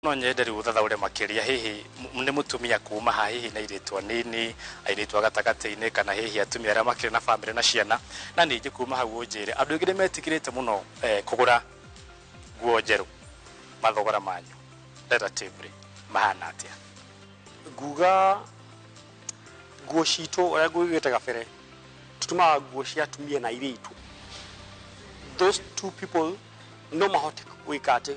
No nyende rĩu ũthathaũre makĩria, hihi nĩ mũtumia kuma ha, hihi na airĩtu anini, airĩtu a gatagatĩ-inĩ, kana hihi atumia arĩa makĩrĩ na bamĩrĩ na ciana? Na ningĩ kuma hau ũnjĩre, andũ aingĩ nĩ metigĩrĩte mũno kũgũra nguo njerũ, mathogora manyu relatively mahana atĩa? Nguga nguo citũ, ũrĩa ngugĩte gabere, tũtumaga nguo cia atumia na airĩtu. Those two people no mahote gwĩka atĩ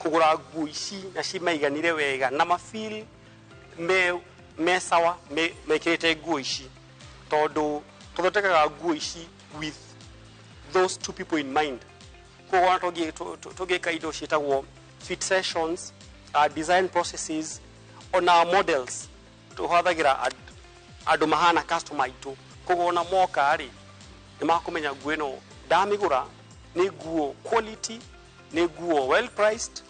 kũgũra nguo ici na cimaiganire wega na mafeel me sawa mekĩrĩte nguo ici, tondũ tũthondekaga nguo ici with those two people in mind. Koguo ona tũngĩka indo ciĩtagwo fit sessions, design processes, ona models tũhũthagĩra andũ mahana customer aitũ. Koguo ona moka rĩ, nĩ makũmenya nguo ĩno ndamĩgũra nĩ nguo quality, nĩ nguo well priced,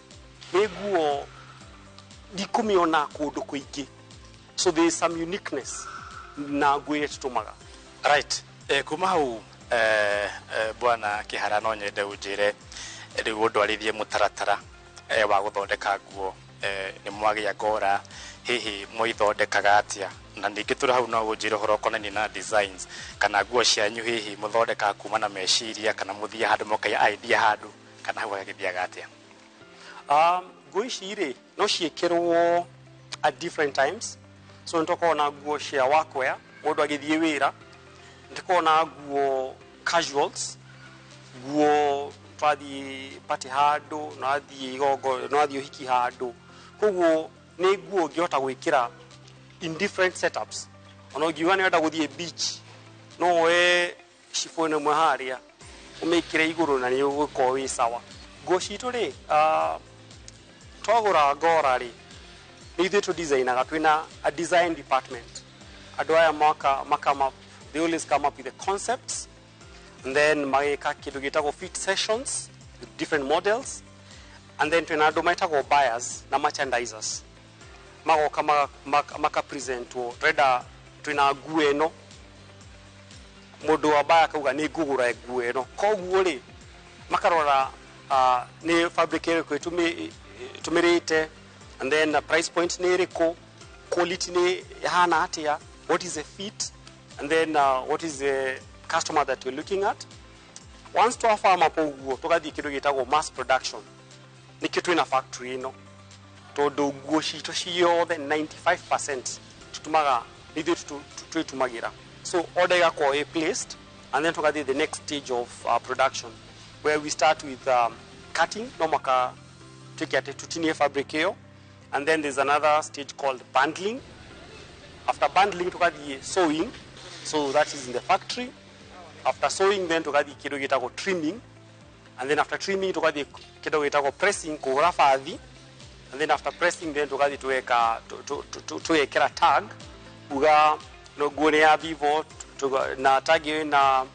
nĩ nguo ndikũmĩona kũndũ kũingĩ. So there is some uniqueness na nguo iria tũtũmaga. Right, kuma hau, bwana Kĩhara, no nyende ũnjĩre rĩu ũndwarithie mũtaratara wa gũthondeka nguo. Nĩ mwagĩa ngora, hihi mũithondekaga atĩa? Na ningĩ tũrĩ hau no ũnjĩre ũhoro ũkonainie na designs, kana nguo cianyu hihi mũthondekaga kuma na meciria, kana mũthiĩ handũ mũkaiya idea handũ, kana hau gagĩthiaga atĩa? Nguo ici rĩ, no ciĩkĩrwo at different times. So nĩ tũkoragwo na nguo cia workwear, mũndũ agĩthiĩ wĩra, nĩ tũkoragwo na nguo casuals, nguo twathiĩ party handũ, no wathiĩ igongo, no wathiĩ ũhiki handũ. Koguo nĩ nguo ũngĩhota gwĩkĩra in different setups. Ona ũngiuga nĩ wenda gũthiĩ beach, no woe chiffon ĩmwe harĩa ũmĩkĩre igũrũ na nĩ ũgũkorwo wĩ sawa. Nguo citũ rĩ, twagũra ngora rĩ, nĩ ithuĩ tũ designaga. Twĩna a design department. Andũ aya maka come up, they always come up with the concepts and then magĩka kĩndũ gĩtagwo fit sessions with different models, and then twĩna andũ metagwo buyers na merchandisers, magoka maka presentwo, twenda, twĩna nguo ĩno. Mũndũ wa buyer akauga nĩ ngũgũra nguo ĩno. Koguo rĩ, makarora nĩ fabric ĩrĩkũ ĩtũmĩrĩte, and then price point nĩ ĩrĩkũ, quality nĩ ĩhana atĩa, what is the fit, and then what is the customer that we're looking at. Once twafama ũguo, tũgathiĩ kĩndũ gĩtagwo mass production. Nĩkĩo twĩna factory ĩno, tondũ nguo citũ ciothe 95% tutumaga nĩ ithuĩ twĩtumagĩra. So order ĩgakorwo ĩ placed and then tũgathiĩ the next stage of production, where we start with cutting. No mwaka twĩke atĩ tutinie fabric ĩyo, and then there's another stage called bundling. After bundling, tugathiĩ sewing. So that is in the factory. After sewing, then tugathiĩ kĩndũ gĩtagwo trimming, and then after trimming, tugathiĩ kĩndũ gĩtagwo pressing, kũhũra bathi, and then after pressing, then tugathiĩ tugeka tugekĩra tag uga no nguo nĩ ya Vivo, na tag ĩyo ĩna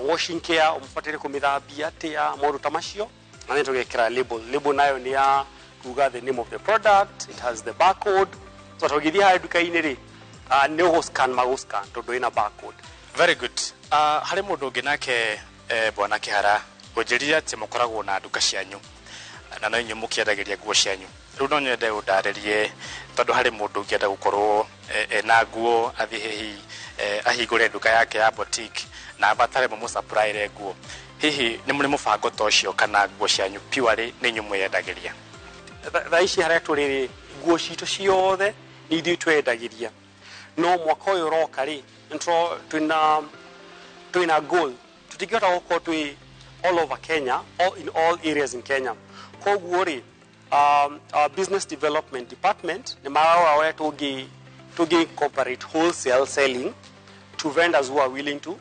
washing care, ũmũbataire kũmĩthambia atĩa, maũndũ ta macio, and then tũgekĩra label. Label nayo nĩ ya kuga the name of the product. It has the barcode, so tũgĩthiĩ harĩa nduka-inĩ rĩ, nĩ ũgũ-scan, magũ-scan tondũ ĩna barcode. Very good. Harĩ mũndũ ũngĩ nake, bwana Kĩhara, ũnjĩrire atĩ mũkoragwo na nduka cianyu na no inyuĩ mũkĩendagĩria nguo cianyu. Rĩu no nyende ũndarĩrie, tondũ harĩ mũndũ ũngĩenda gũkorwo ena nguo, athiĩ hihi ahingũre nduka yake ya boutique na abatare mũmũsupplyre nguo. Hihi nĩ mũrĩ mũbango ta ũcio, kana nguo cianyu purely nĩ inyuĩ mwĩyendagĩria? Thaa ici harĩa tũrĩ rĩ, nguo citũ ciothe nĩ ithuĩ twendagĩria. No mwaka ũyũ ũroka rĩ, twĩna goal. Tũtingĩhota gũkorwo twĩ all over Kenya, in all areas in Kenya. Koguo rĩ, our business development department nĩ mararora ũrĩa tũngĩ incorporate wholesale selling to vendors who are willing to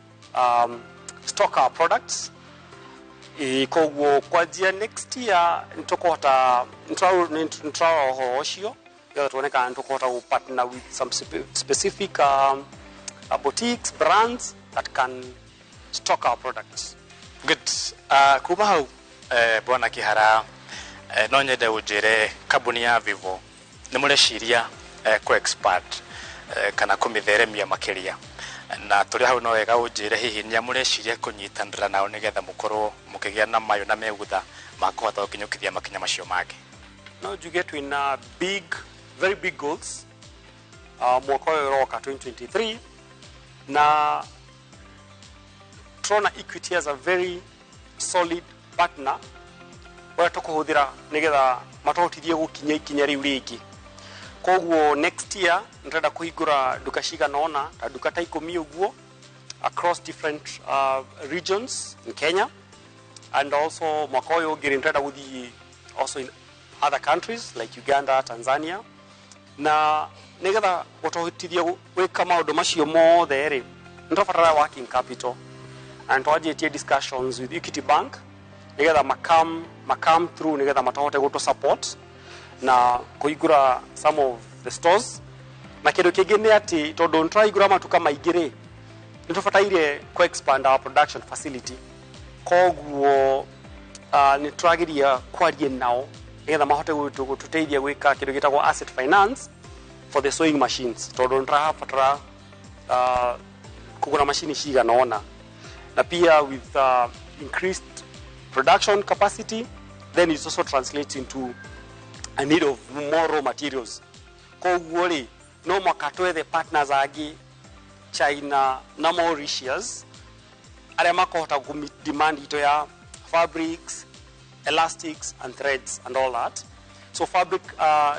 stock our products. Koguo kwanjia next year nĩtũkũhota, nĩtũrarora ũhoro ũcio nĩgetha tuone kana nĩtũkũhota gũ partner with some specific boutiques, brands that can stock our products. Good. Kuma hau, bwana Kĩhara, no nyende ũnjĩre kambuni ya Vivo nĩ mũreciria kũ expand kana kũmĩtheremia makĩria? Na tũrĩ hau no wega ũnjĩre hihi nĩa mũreciria kũnyitanĩra nao nĩgetha mũkorwo mũkĩgĩa na mayũ na megutha ma kũhota gũkinyũkithia makinya macio mangĩ. No njuge twina big, very big goals mwaka ũyũ ũroka 2023, na turona Equity as a very solid partner ũrĩa tũkũhũthĩra nĩgetha matũhotithie gũkinya ikinya rĩu rĩngĩ. Koguo next year nĩtũrenda kũhingũra nduka cigana ũna, ta nduka ta 10 ũguo, across different regions in Kenya, and also mwaka ũyũ ũngĩ nĩtũrenda gũthiĩ also in other countries like Uganda, Tanzania. Na nĩgetha gũtũhotithia gwĩka maũndũ macio mothe rĩ, nĩtũrabatara working capital, and twanjĩtie discussions with Equity Bank nĩgetha makam through, nĩgetha matahote gũtũ support na kũhingũra some of the stores. Na kĩndũ kĩngĩ nĩ atĩ tondũ nĩtũrahingũra matuka maingĩ rĩ, nĩtũbataire kũ expand our production facility. Koguo nĩtũrageria kwaria nao nĩgetha mahote gũtũteithia gwĩka kĩndũ gĩtagwo asset finance for the sewing machines, tondũ nĩtũrabatara kũgũra macini cigana ũna. Na pia with increased production capacity, then it also translates into a need of more raw materials. Koguo rĩ, no mwaka twethe partners angĩ China na Mauritius arĩa makũhota kũ meet demand itũ ya fabrics, elastics and threads and all that. So fabric,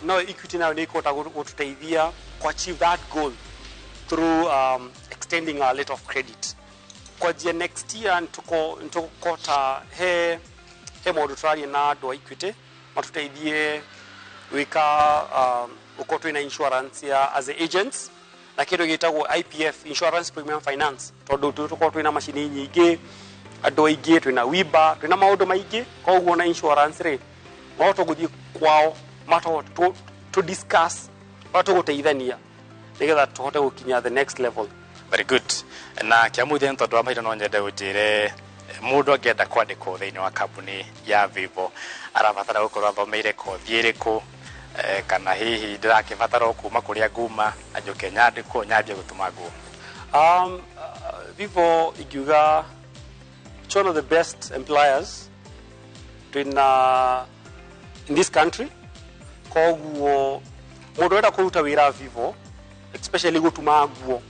no Equity nayo nĩ ĩkũhota gũtũteithia ku achieve that goal through extending our letter of credit. Kwanjia next year nĩtũkũhota he maũndũ tũraria na andũ a Equity matũteithie gwĩka gũkorwo twĩna insurance ya as agents na kĩndũ gĩtagwo IPF, Insurance Premium Finance, tondũ tũkorwo twĩna macini nyingĩ, andũ aingĩ, twĩna wiba, twĩna maũndũ maingĩ. Koguo na insurance rĩ, no tũgũthiĩ kwao to discuss ũrĩa tũgũteithania nĩgetha tũhote gũkinya the next level. Very good. Na kia mũthia, nĩ tondũ wa mahinda, no nyende ũnjĩre, mũndũ angĩenda kwandĩkwo thĩinĩ wa kambuni ya Vivo arabatara gũkorwo athomeire kothi ĩrĩkũ, kana hihi ndĩrakĩbatara o kuma kũrĩa nguma na njũke nyandĩkwo nyambie gũtuma nguo? Vivo ingiuga it's one of the best employers in this country. Koguo mũndũ ũrenda kũruta wĩra Vivo, especially gũtuma nguo,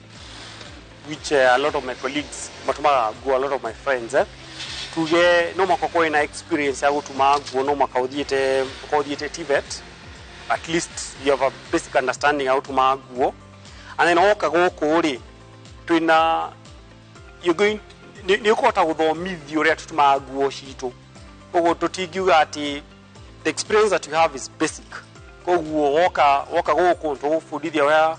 which a lot of my colleagues matumaga nguo, a lot of my friends, tuge no mwaka ũkorwo na experience ya gũtuma nguo, no mwaka ũthiĩte ũkorwo ũthiĩte TVET, at least you have a basic understanding ya gũtuma nguo. And then woka gũkũ rĩ, twĩna you're going nĩ ũkũhota gũthomithio ũrĩa tũtumaga nguo citũ. Koguo tũtingiuga atĩ the experience that you have is basic. Koguo woka gũkũ tũgũbundithia ũrĩa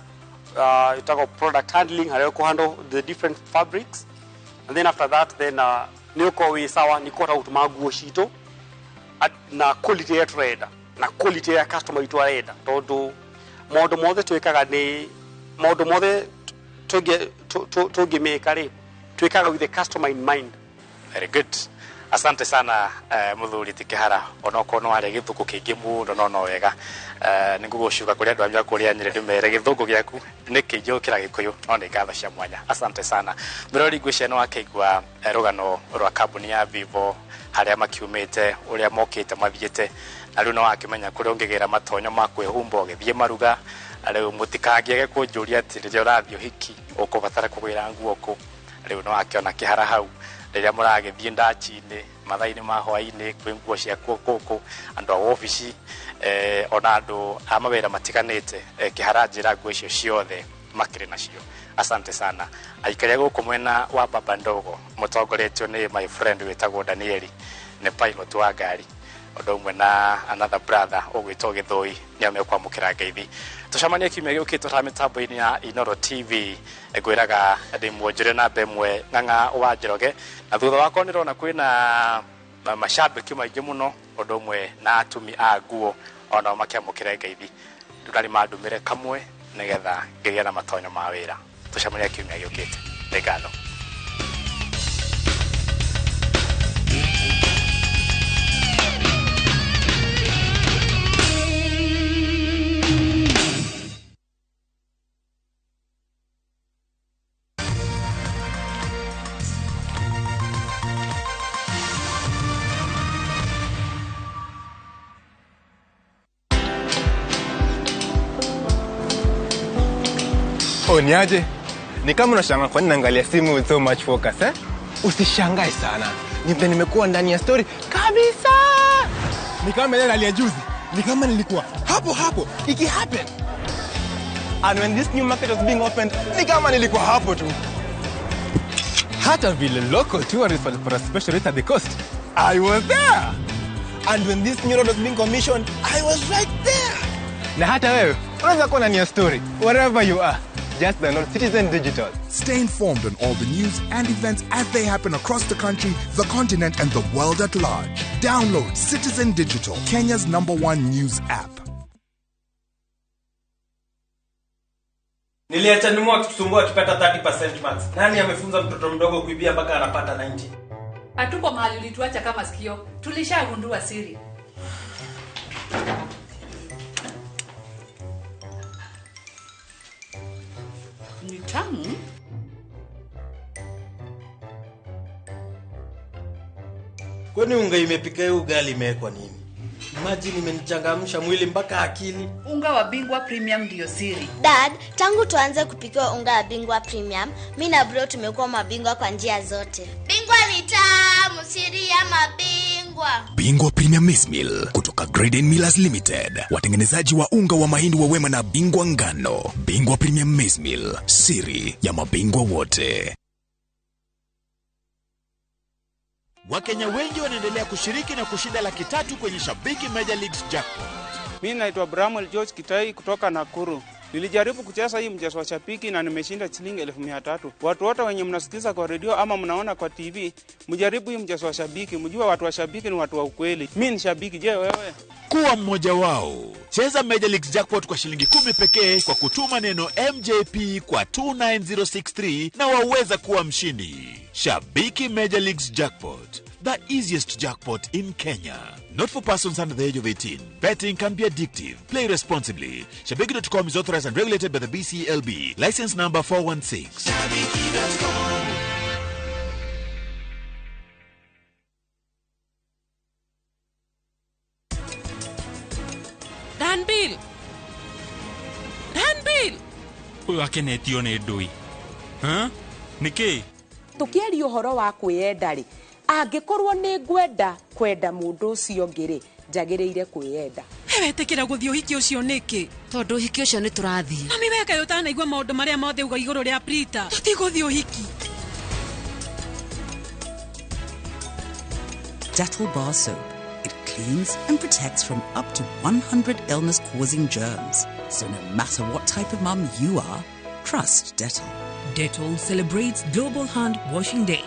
ĩtagwo product handling, harĩa ũkũ handle the different fabrics, and then after that then nĩ ũkorwo wĩ sawa, nĩ ũkũhota gũtuma nguo citũ na quality ĩrĩa tũrenda na quality ĩrĩa customer witũ arenda, tondũ maũndũ mothe twĩkaga nĩ maũndũ mothe tũngĩmĩka rĩ, twĩkaga with the customer in mind. Very good. Asante sana, muthuri ti Kĩhara, onokorwo no warĩa gĩthũngũ kĩingĩ mũno, no no wega. Nĩ ngũgũcuka kũrĩ andũ anyu a kũrĩa Nyĩrĩ ndĩmere gĩthũngũ gĩaku nĩ kĩingĩ gũkĩra Gĩkũyũ, no nĩ ngatho cia mwanya. Asante sana. Mũrori, ngwĩciria nĩ wakĩigua rũgano rwa kambuni ya Vivo, harĩa makiumĩte, ũrĩa mokĩte mathiĩte, na rĩu no wakĩmenya kũrĩa ũngĩgĩra matonyo ma kwĩhumba ũgĩthiĩ maruga. Na rĩu mũtikangĩage kũnjũria atĩ rĩrĩa ũrathiĩ ũhiki ũkũbatara kũgĩra nguo kũ. Rĩu no wakĩona Kĩhara hau, rĩrĩa mũragĩthiĩ ndaci-inĩ mathaa-inĩ ma hwaĩ-inĩ, kwĩ nguo ciakuo gũkũ, andũ a wobici, ona andũ a mawĩra matiganĩte, Kĩhara njĩra nguo icio ciothe makĩrĩ nacio. Asante sana. Aikaria gũkũ mwena wa Baba Ndogo mũtongoretio nĩ my friend wĩtagwo Danieli, nĩ pilot wa ngari, ũndũ ũmwe na another brother ũgwĩtwo Gĩthũi, nĩo mekwamũkĩra ngeithi. Tũcemanie kiumia gĩũkĩte ta mĩtambo-inĩ ya Inoro TV. Ngwĩraga ndĩ mwonjore namba ĩmwe Ng'ang'a wa Njoroge, na thutha wakwa nĩndĩrona kwĩna macambĩki maingĩ mũno, ũndũ ũmwe na atumi a nguo onao makĩamũkĩra ngeithi. Rĩu narĩ mandũmĩre kamwe nĩgetha ngĩgĩe na matonyo ma wĩra. Tũcemanie kiumia gĩũkĩte. Nĩ ngatho. Oh, niaje? Ni kama unashangaa kwa nini naangalia simu with so much focus, eh? Usishangae sana. Ni vile nimekuwa ndani ya story kabisa. Ni kama ile hali ya juzi. Ni kama nilikuwa hapo hapo iki happen. And when this new market was being opened, ni kama nilikuwa hapo tu. Hata vile local tourists walipata special rate at the coast, I was there. And when this new road was being commissioned, I was right there. Na hata wewe unaweza kuwa ndani ya story wherever you are. Just download Citizen Digital. Stay informed on all the news and events as they happen across the country, the continent, and the world at large. Download Citizen Digital, Kenya's #1 news app. Niliacha Numo akitusumbua akipata 30% marks. Nani amefunza mtoto mdogo kuibia mpaka anapata 90? Hatuko mahali ulituacha kama sikio. Tulishagundua siri. Ni tamu. Kwani unga imepika hiyo ugali imewekwa nini? Imagine imenichangamsha mwili mpaka akili. Unga wa Bingwa Premium ndio siri. Dad, tangu tuanze kupikiwa unga wa Bingwa Premium, mimi na bro tumekuwa mabingwa kwa njia zote. Bingwa ni tamu, siri ya mabingwa. Bingwa Premium Maize Meal kutoka Graden Millers Limited, watengenezaji wa unga wa mahindi wa Wema na Bingwa Ngano. Bingwa Premium Maize Meal, siri ya mabingwa wote. Wakenya wengi wanaendelea kushiriki na kushinda 300,000 kwenye Shabiki Major Leagues Jackpot. Mimi naitwa Bramwell George Kitai kutoka Nakuru. Nilijaribu kucheza hii mchezo wa Shabiki na nimeshinda shilingi 300,000. Watu wote wenye mnasikiza kwa redio ama mnaona kwa TV, mjaribu hii mchezo wa Shabiki. Mjue watu wa Shabiki ni watu wa ukweli. Mimi ni shabiki, je wewe? Kuwa mmoja wao. Cheza Major Leagues Jackpot kwa shilingi 10 pekee kwa kutuma neno MJP kwa 29063 na waweza kuwa mshindi. Shabiki Major Leagues Jackpot, the easiest jackpot in Kenya. Not for persons under the age of 18. Betting can be addictive. Play responsibly. Shabiki.com is authorized and regulated by the BCLB. License number 416. Shabiki.com. Danbill! Danbill! Ũyũ akenetio nĩ ndũi. Huh? Nĩkĩ? Tukiaria ũhoro wa kwĩyenda rĩ, angĩkorwo nĩ ngwenda kwenda mũndũ ũcio ũngĩ rĩ, njagĩrĩire kwĩyenda. We wetĩkĩra gũthiĩ ũhiki ũcio nĩkĩ? Tondũ ũhiki ũcio nĩ tũrathiĩ. Mami we kaĩ ũtanaigua maũndũ marĩa mothe uga igũrũ rĩa Prita. Tũtigũthiĩ ũhiki. Dettol bar soap. It cleans and protects from up to 100 illness-causing germs. So no matter what type of mum you are, trust Dettol. Dettol celebrates Global Hand Washing Day.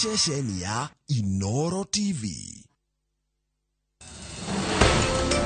Ceceni ya Inoro TV.